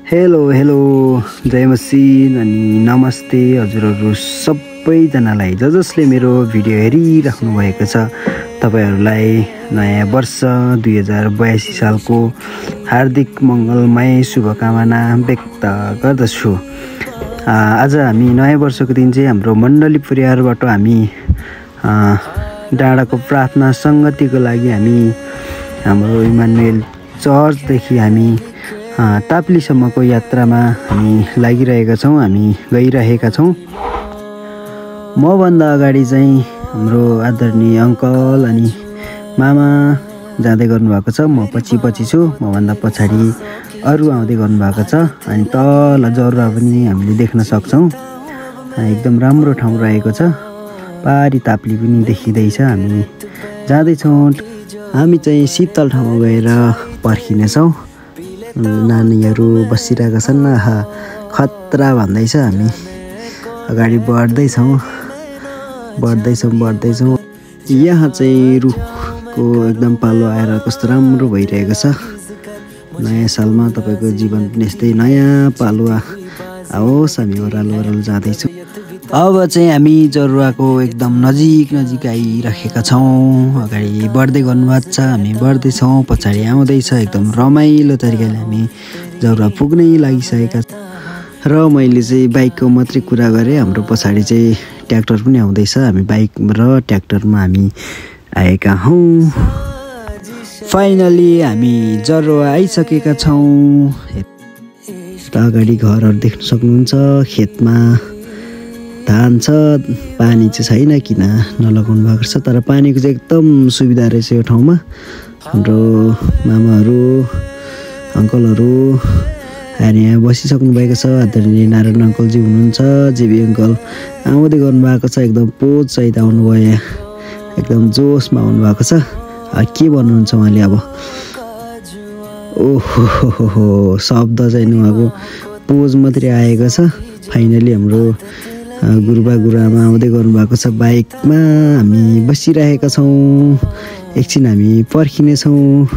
Hello hello जय मसिह अनि नमस्ते हजुरहरू सबैजनालाई जसले मेरो भिडियो हेरिराख्नु भएको छ तपाईहरुलाई नयाँ वर्ष 2082 सालको हार्दिक मङ्गलमय शुभकामना व्यक्त गर्दछु। आज हामी नयाँ वर्षको दिन चाहिँ हाम्रो मण्डली परिवारबाट हामी डाँडाको प्रार्थना संगतिको लागि हामी हाम्रो इमानुएल चर्चदेखि हामी ताप्लीसम्मको यात्रामा हामी लागिरहेका छौं, हामी गइरहेका छौं। मभन्दा अगाडि चाहिँ हाम्रो आदरणीय अङ्कल अनि मामा जाँदै गर्नुभएको छ, म पछि छु, मभन्दा पछाडि अरु आउँदै गर्नुभएको छ। अनि तल जरुवा पनि हामीले देख्न सक्छौं, एकदम राम्रो ठाउँ रहेको छ, पारी ताप्ली पनि देखिँदैछ। हामी जाँदैछौँ, हामी चाहिँ शीतल ठाउँमा गएर पर्खिनेछौँ। नानीहरू बसिरहेका छन्, खतरा भन्दैछ। हामी अगाडि बढ्दैछौँ। यहाँ चाहिँ रुखको एकदम पालो आएर कस्तो राम्रो भइरहेको छ। नयाँ सालमा तपाईको जीवन पनि यस्तै नयाँ पालो आओस्। हामी ओह्रालो जाँदैछौँ। अब चाहिँ हामी जरुवाको एकदम नजिक आइरहेका छौँ। अगाडि बढ्दै गर्नुभएको छ, हामी बढ्दैछौँ, पछाडि आउँदैछ। एकदम रमाइलो तरिकाले हामी जरुवा पुग्नै लागिसकेका छौँ। र मैले चाहिँ बाइकको मात्रै कुरा गरेँ, हाम्रो पछाडि चाहिँ ट्र्याक्टर पनि आउँदैछ। हामी बाइक र ट्र्याक्टरमा हामी आएका हौँ। फाइनली हामी जरुवा आइसकेका छौँ। अगाडि घरहरू देख्न सक्नुहुन्छ, खेतमा धान छ, पानी चाहिँ छैन, किन नलगाउनु भएको छ। तर पानीको चाहिँ एकदम सुविधा रहेछ यो ठाउँमा। हाम्रो मामाहरू अङ्कलहरू आएर यहाँ बसिसक्नु भएको छ। आदरणीय नारायण अङ्कलजी हुनुहुन्छ, जेबी अङ्कल आउँदै गर्नुभएको छ, एकदम पोज सहित आउनुभयो। यहाँ एकदम जोसमा आउनुभएको छ। के भन्नुहुन्छ उहाँले? अब ओहो शब्द चाहिँ उहाँको पोज मात्रै आएको छ। फाइनली हाम्रो गुरुबा गुरुआमा आउँदै गर्नुभएको छ। बाइकमा हामी बसिरहेका छौँ। एकछिन हामी पर्खिनेछौँ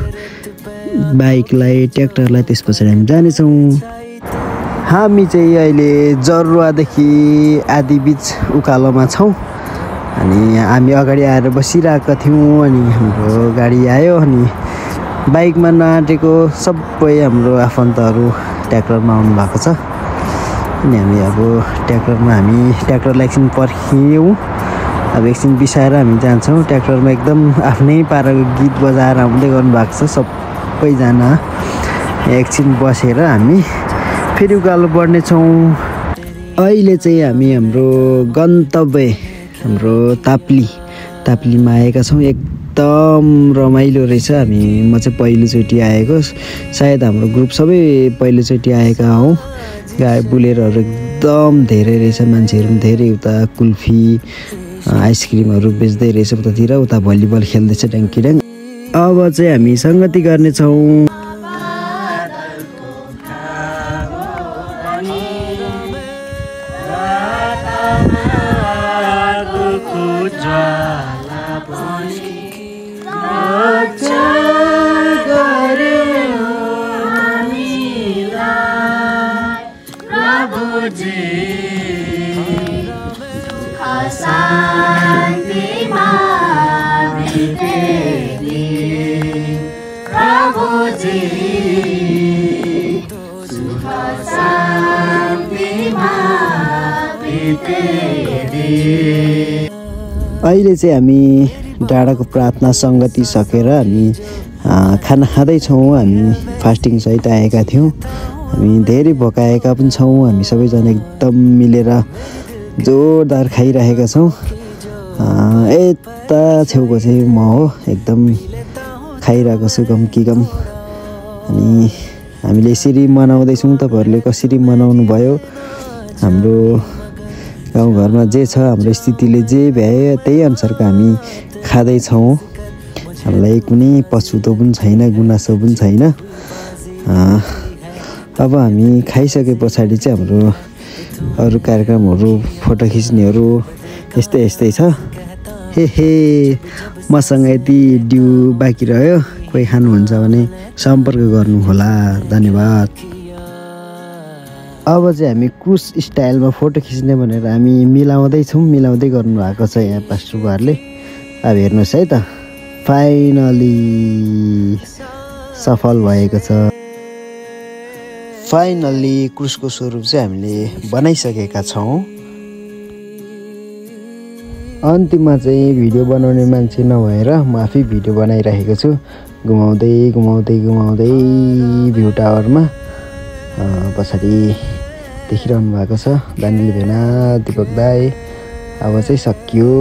बाइकलाई, ट्र्याक्टरलाई, त्यस पछाडि हामी जानेछौँ। हामी चाहिँ अहिले जरुवादेखि आधी बिच उकालोमा छौँ। अनि हामी अगाडि आएर बसिरहेका थियौँ, अनि हाम्रो गाडी आयो। अनि बाइकमा नआँटेको सबै हाम्रो आफन्तहरू ट्र्याक्टरमा आउनु भएको छ। अनि हामी अब ट्र्याक्टरलाई एकछिन पर्खियौँ। अब एकछिन बिसाएर हामी जान्छौँ। ट्र्याक्टरमा एकदम आफ्नै पाराको गीत बजाएर आउँदै गर्नुभएको छ सबैजना। एकछिन बसेर हामी फेरि उकालो बढ्नेछौँ। अहिले चाहिँ हामी हाम्रो गन्तव्य हाम्रो ताप्लीमा आएका छौँ। एकदम रमाइलो रहेछ। म चाहिँ पहिलोचोटि आएको, सायद हाम्रो ग्रुप सबै पहिलोचोटि आएका हौँ। बुलेरोहरू एकदम धेरै रहेछ, मान्छेहरू पनि धेरै। उता कुल्फी आइसक्रिमहरू बेच्दै रहेछ उतातिर, उता भलिबल खेल्दैछ ड्याङ्किड्याङ। अब चाहिँ हामी सङ्गति गर्नेछौँ। अहिले चाहिँ हामी डाँडाको प्रार्थना संगति सकेर हामी खाना खाँदैछौँ। हामी फास्टिङ सहित आएका थियौँ। हामी धेरै भोकाएका पनि छौँ। हामी सबैजना एकदम मिलेर जोरदार खाइरहेका छौँ। यता छेउको चाहिँ म हो, एकदम खाइरहेको छु गम। अनि हामीले यसरी मनाउँदैछौँ। तपाईँहरूले कसरी मनाउनु भयो? हाम्रो गाउँघरमा जे छ, हाम्रो स्थितिले जे भ्यायो त्यही अनुसारको हामी खाँदैछौँ। हामीलाई कुनै पछुतो पनि छैन, गुनासो पनि छैन। अब हामी खाइसके पछाडि चाहिँ हाम्रो अरू कार्यक्रमहरू, फोटो खिच्नेहरू यस्तै छ। मसँग यति ड्यु बाँकी रह्यो। कोही खानुहुन्छ भने सम्पर्क गर्नुहोला। धन्यवाद। अब चाहिँ हामी क्रुज स्टाइलमा फोटो खिच्ने भनेर हामी मिलाउँदै गर्नुभएको छ यहाँ पास्टरहरूले। अब हेर्नुहोस् है त, फाइनली सफल भएको छ। फाइनली क्रुजको स्वरूप चाहिँ हामीले बनाइसकेका छौँ। अन्तिममा चाहिँ भिडियो बनाउने मान्छे नभएर म आफै भिडियो बनाइरहेको छु, घुमाउँदै भ्यू टावरमा। पछाडि देखिरहनु भएको छ दानिल भेना, दिपक दाई। अब चाहिँ सकियो।